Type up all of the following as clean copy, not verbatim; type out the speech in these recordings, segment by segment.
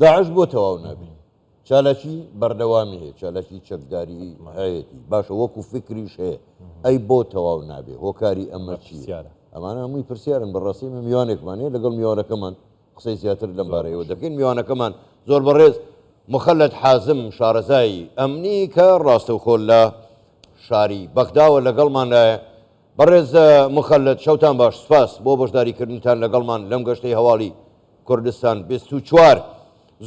داعش بۆ تەواو نابێ؟ چالاکی بەردەوامی هەیە، چالاکی چەکداری هەیەتی، باشە وەکو فکریش هەیە، ئەی بۆ تەواو نابێ؟ هۆکاری ئەمە چییە؟ ئەمانە هەمووی پرسیارن. بەڕاستی ئێمە میوانێکمان هەیە، لەگەڵ میوانەکەمان قسەی زیاتر لەم بارەیەوە دەکەین. میوانەکەمان زۆر بەڕێز مخەلەد حازم، شارەزای ئەمنی کە ڕاستەوخۆ لە شاری بەغداوە لەگەڵماندایە. بەڕێز مخەلەد شەوتان باش، سوپاس بۆ بەشداریکردنتان لەگەڵمان لەم گەشتەی هەواڵی کوردستان 24.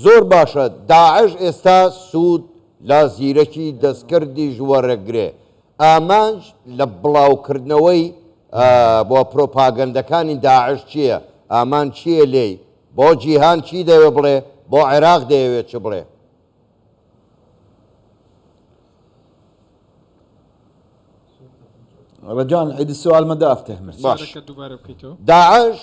زۆر باشە داعش ئێستا سوود لە زیرەکی دەستکردیش وەرەگرێ، ئامانج لە بڵاوکردنەوەی بۆ پرۆپاگەندەکانی داعش چییە؟ ئامانج چییە لێی؟ بۆ جیهان چی دەیەوێ بڵێ؟ بۆ عێراق دەیەوێ چ بڵێ؟ رجاء عيد السؤال ما دا افتهمه. باش پرسیارەکە دووبارە بکەیتەوە. داعش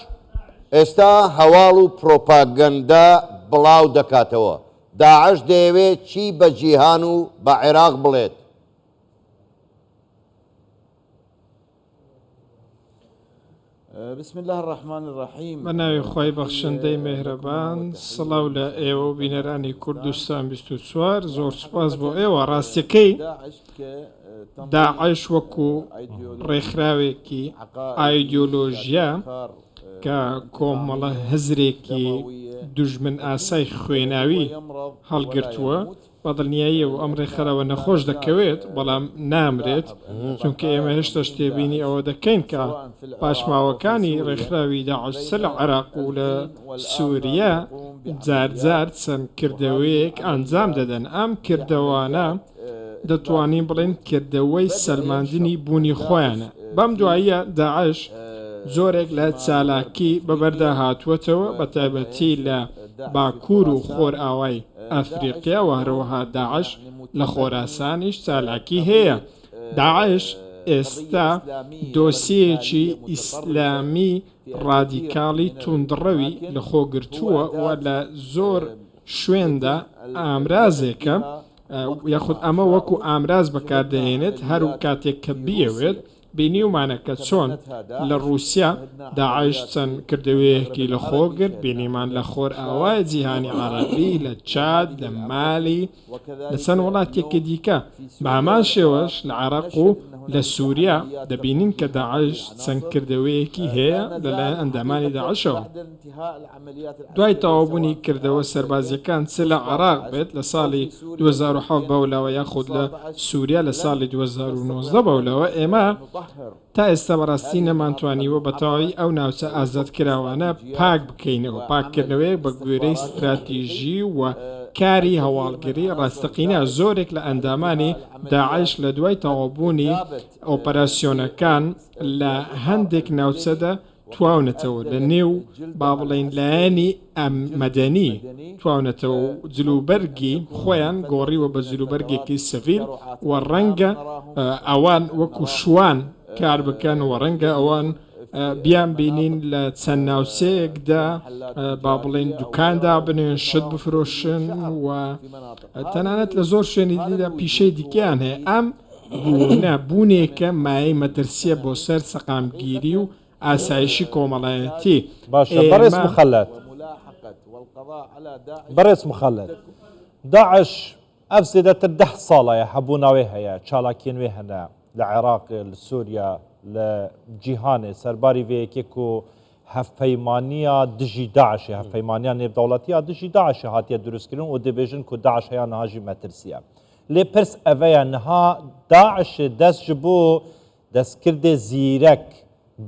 ئێستا هەواڵ و پرۆپاگەندە بڵاو دەکاتەوە، داعش دەیەوێت چی بە جیهان و بە عێراق بڵێت؟ بسم اللە الرحمن الرحیم. بە ناوی خوای بەخشندەی مێهرەبان سڵاو لە ئێوە و بینەرانی کوردستان 24 زۆر سوپاس بۆ ئێوە ڕاستیەکەی داعش وەکو ڕێکخراوێکی ئایدیۆلۆژیا کە کۆمەڵە هزرێکی دوژمن ئاسای خوێناوی هەڵگرتووە بە دڵنیاییەوە ئەم ڕێکخراوە نەخۆش دەکەوێت، بەڵام نامرێت، چونکە ئێمە هێشتاش تێبینی ئەوە دەکەین کە پاشماوەکانی ڕێکخراوی داعش چ لە عێراق و لە سوریا جار جار چەند کردەوەیەک ئەنجام دەدەن، ئەم کردەوانە دەتوانین بڵێین کردەوەی سەلماندنی بوونی خۆیانە. بەم دواییە داعش جۆرێک لە چالاکی بەبەردا هاتووەتەوە، بەتایبەتی لە باکوور و خۆرئاوای ئەفریقیا و هەروەها داعش لە خۆراسانیش چالاکی هەیە. داعش ئێستا دۆسیەیەکی ئیسلامی ڕادیکاڵی توندڕەوی لەخۆگرتووە و لە زۆر شوێندا ئامرازێکە یاخود ئەمە وەکو ئامراز بەکاردەهێنێت هەر کاتێک کە بیەوێت بینیومانە کە چۆن لە ڕووسیا داعش چەند کردەوەیەکی لە خۆ گرت، بینیمان لە خۆرئاوای جیهانی عەڕەبی، لە چاد، لە مالی، لە چەند وڵاتێکی دیکە، بە هەمان شێوەش لە عێراق و لە سووریا دەبینین کە داعش چەند کردەوەیەکی هەیە لەلایەن ئەندامانی داعشەوە. دوای تەواوبوونی کردەوە سەربازییەکان چ لە عێراق بێت لە ساڵی 2007 بەولاوە یاخود لە سوریا لە ساڵی 2019 بەولاوە، ئێمە تا ئێستا بەڕاستی نەمانتوانیوە بە تەواوی ئەو ناوچە ئازادکراوانە پاک بکەینەوە، پاککردنەوەیەک بە گوێرەی ستراتیژی و کاری هەواڵگری ڕاستەقینە. زۆرێک لە ئەندامانی داعش لە دوای تەواوبوونی ئۆپەراسیۆنەکان لە هەندێک ناوچەدا تواونەتەوە لە نێو با بڵێین لایەنی مەدەنی تواونەتەوە و جلوبەرگی خۆیان گۆڕیوە بە جلوبەرگێکی سڤیل و ڕەنگە ئەوان وەکو شوان کار بکەن و ڕەنگە ئەوان بیان بینین لە چەند ناوچەیەکدا با بڵێین دوکان دابنێن شت بفرۆشن و تەنانەت لە زۆر شوێنی دیدا پیشەی دیکەیان هەیە ئەم بوونە بوونێکە مایەی مەترسییە بۆ سەر سەقامگیری و ئاسایشی کۆمەڵایەتی. باشە بەڕێز ئێمە. مخەلەد بەڕێز مخەلەد داعش ئەڤ زێدەتر دە ساڵە هەبوونا وێ هەیە چالاکیێن وێ هەنە لە عێراق لە سووریا لە جیهانێ سەرباری ڤێ یەکێ کو هەڤپەیمانیا دژی داعشێ هەڤپەیمانیا نێڤدەوڵەتیا دژی داعشێ هاتیە دروستکردن و دبێژن کو داعش هەیا نها ژی مەترسیە لێ پرس ئەڤەیە نها داعش دەست ژ بۆ دەستکردێ زیرەک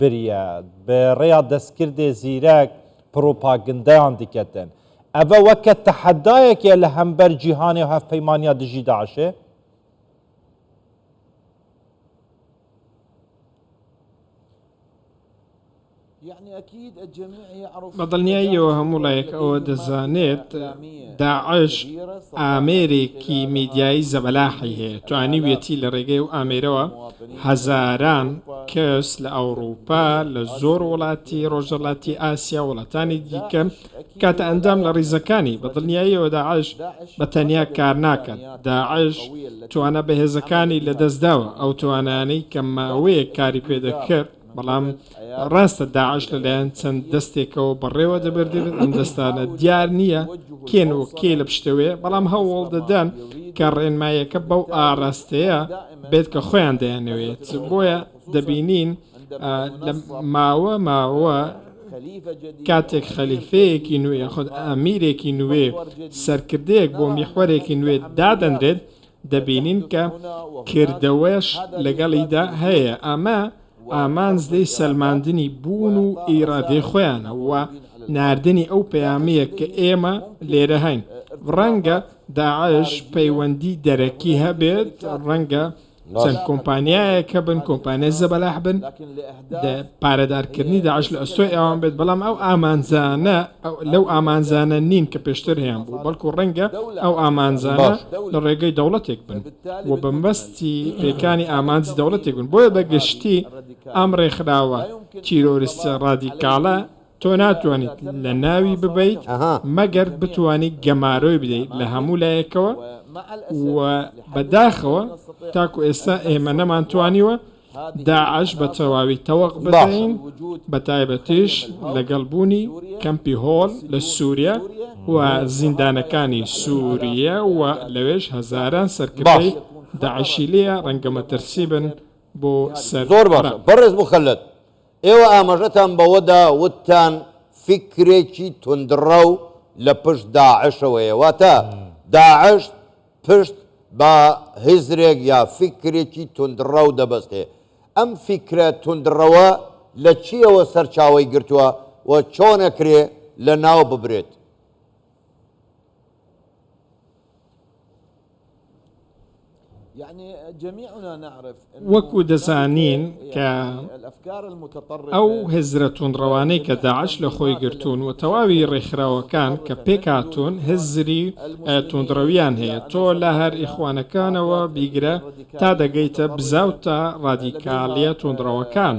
بریە، بە ڕێیا دەستکردێ زیرەک پڕوپاگندەیان دکەتن. ئەڤە وەکە تەحەدایەکێ لە هەمبەر جیهانێ و هەڤپەیمانیا دژی داعشێ؟ بە دڵنیاییەوە هەموو لایەک ئەوە دەزانێت داعش ئامێرێکی میدیایی زەبەلاحی هەیە، توانیویەتی لە ڕێگەی ئەو ئامێرەوە هەزاران کەس لە ئەوڕوپا، لە زۆر وڵاتی ڕۆژهەڵاتی ئاسیا، وڵاتانی دیکە بکاتە ئەندام لە ڕیزەکانی. بە دڵنیاییەوە داعش بە تەنیا کار ناکات، داعش توانا بەهێزەکانی لەدەستداوە، ئەو توانایانەی کە ماوەیەک کاری پێدەکرد. بەڵام ڕاستە داعش لەلایەن چەند دەستێکەوە بەڕێوە دەبردرێت، ئەم دەستانە دیار نییە کێن و کێ لە پشتەوەیە، بەڵام هەوڵ دەدەن کە ڕێنماییەکە بەو ئاراستەیە بێت کە خۆیان دەیانەوێت، بۆیە دەبینین لە ماوە ماوە کاتێک خەلیفەیەکی نوێ یاخود ئەمیرێکی نوێ سەرکردەیەک بۆ میحوەرێکی نوێ دادەنرێت، دەبینین کە کردەوەش لەگەڵیدا هەیە، ئەمە ئامانج لێی سەلماندنی بوون و ئیرادەی خۆیانە و ناردنی ئەو پەیامەیە کە ئێمە لێرە هەین. ڕەنگە داعش پەیوەندی دەرەکی هەبێت، ڕەنگە چەند کۆمپانیایەک هەبن، کۆمپانیای زەبەلاح بن، پارەدارکردنی داعش لە ئەستۆی ئەوان بێت، بەڵام ئەو ئامانجانە لەو ئامانجانە نین کە پێشتر هەیان بوو، بەڵکو ڕەنگە ئەو ئامانجانە لە ڕێگەی دەوڵەتێک بن و بە مەبەستی پێکانی ئامانجی دەوڵەتێک بن. بۆیە بە گشتی ئەم ڕێکخراوە تیرۆریستە ڕادیکاڵە تۆ ناتوانیت لە ناوی ببەیت مەگەر بتوانیت گەمارۆی بدەیت لە هەموو لایەکەوە و بەداخەوە تاکو ئێستا ئێمە نەمانتوانیوە داعش بە تەواوی تەوق بدەین بە تایبەتیش لەگەڵ بوونی کەمپی هۆل لە سووریا و زیندانەکانی سووریە و لەوێش هەزاران سەرکردەی داعشی لێیە ڕەنگە مەترسی بن بۆ سەر زۆر باشە عێراق. بەڕێز موخەلەد ئێوە ئاماژەتان بەوەدا وتتان فیکرێکی توندڕەو لە پشت داعشەوەیە واتە داعش پشت بە هزرێک یا فیکرێکی توندڕەو دەبەستێ ئەم فیکرە توندڕەوە لە چییەوە سەرچاوەی گرتووە و چۆن ئەکرێ لە ناو ببرێت؟ وەکو دەزانین کە ئەو هزرە توندڕەوانەی کە داعش لە خۆی گرتوون و تەواوی ڕێکخراوەکان کە پێکهاتوون هزری توندڕەویان هەیە تۆ لە هەر ئیخوانەکانەوە بیگرە تا دەگەیتە بزاوتە ڕادیکالیە توندڕەوەکان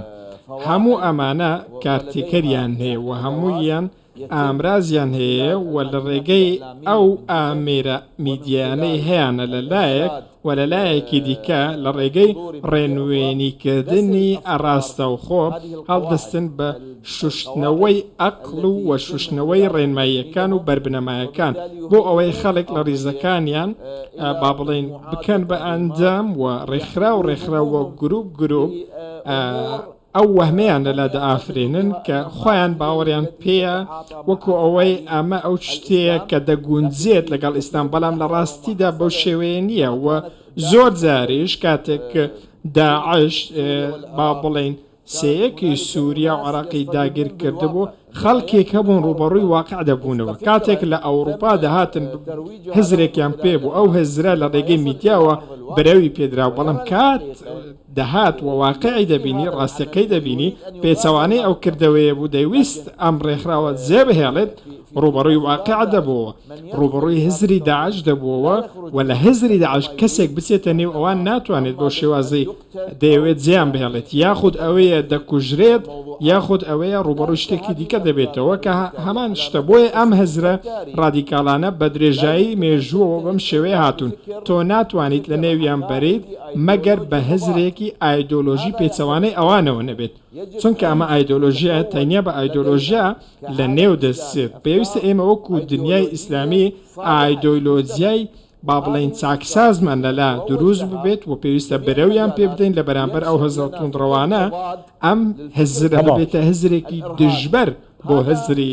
هەموو ئەمانە کارتێکەریان هەیە و هەموویان ئامرازیان هەیە و لە ڕێگەی ئەو ئامێرە میدیایانەی هەیانە لە لایەک و لە لایەکی دیکە لە ڕێگەی ڕێنوێنیکردنی ڕاستەوخۆ هەڵدەستن بە شوشتنەوەی ئەقڵ و شوشتنەوەی ڕێنماییەکان و بەربنەمایەکان بۆ ئەوەی خەڵک لە ڕیزەکانیان با بڵێین بکەن بە ئەندام و ڕێکخراو ڕێکخراو و گروپ گروپ ئەو وەهمەیان لەلا دەئافرێنن کە خۆیان باوەڕیان پێیە وەکو ئەوەی ئەمە ئەو شتەیە کە دەگونجێت لەگەڵ ئیسلام، بەڵام لە ڕاستیدا بەو شێوەیە نییە و زۆر جاریش کاتێک داعش با بڵێین سێیەکی سوریا و عێراقی داگیر کردبوو خەڵکێک هەبوون ڕووبەڕووی واقع دەبوونەوە کاتێک لە ئەوروپا دەهاتن هزرێکیان پێ بوو ئەو هزرە لە ڕێگەی میدیاوە برەوی پێدرا بەڵام کات دەهات و واقعی دەبینی، ڕاستیەکەی دەبینی، پێچەوانەی ئەو کردەوەیە بوو دەیویست ئەم ڕێکخراوە جێبهێڵێت، ڕووبەڕووی واقع دەبۆوە، ڕووبەڕووی هزری داعش دەبووەوە و لە هزری داعش کەسێک بچێتە نێو ئەوان ناتوانێت بەو شێوازەی دەیەوێت جێیان بهێڵێت، یاخود ئەوەیە دەکوژرێت یاخود ئەوەیە ڕووبەڕووی شتێکی دیکە دەبێتەوە کە هەمان شتە، بۆیە ئەم هزرە ڕادیکاڵانە بە درێژایی مێژووەوە بەم شێوەیە هاتوون، تۆ ناتوانیت لە نێویان بەریت مەگەر بە هزرێکی ئایدۆلۆژی پێچەوانەی ئەوانەوە نەبێت، چونکە ئەمە ئایدۆلۆژیایە تەنیا بە ئایدۆلۆژیا لە نێو دەچێت، پێویستە ئێمە وەکو دنیای ئیسلامی ئایدۆلۆجیای با بڵێین چاکسازمان لەلا دروست ببێت و پێویستە برەویان پێ بدەین لە بەرامبەر ئەو هزرە توندڕەوانە، ئەم هزرە ببێتە هزرێکی دژبەر بۆ هزری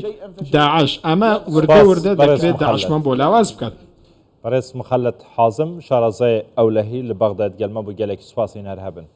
داعش، ئەمە وردە وردە دەکرێت داعشمان بۆ لاواز بکات. بەڕێز مخەلەد حازم شارەزای ئەولەهی لە بەغداد گەلمە بوو گەلێکی سوپاس هین هەر هەبن.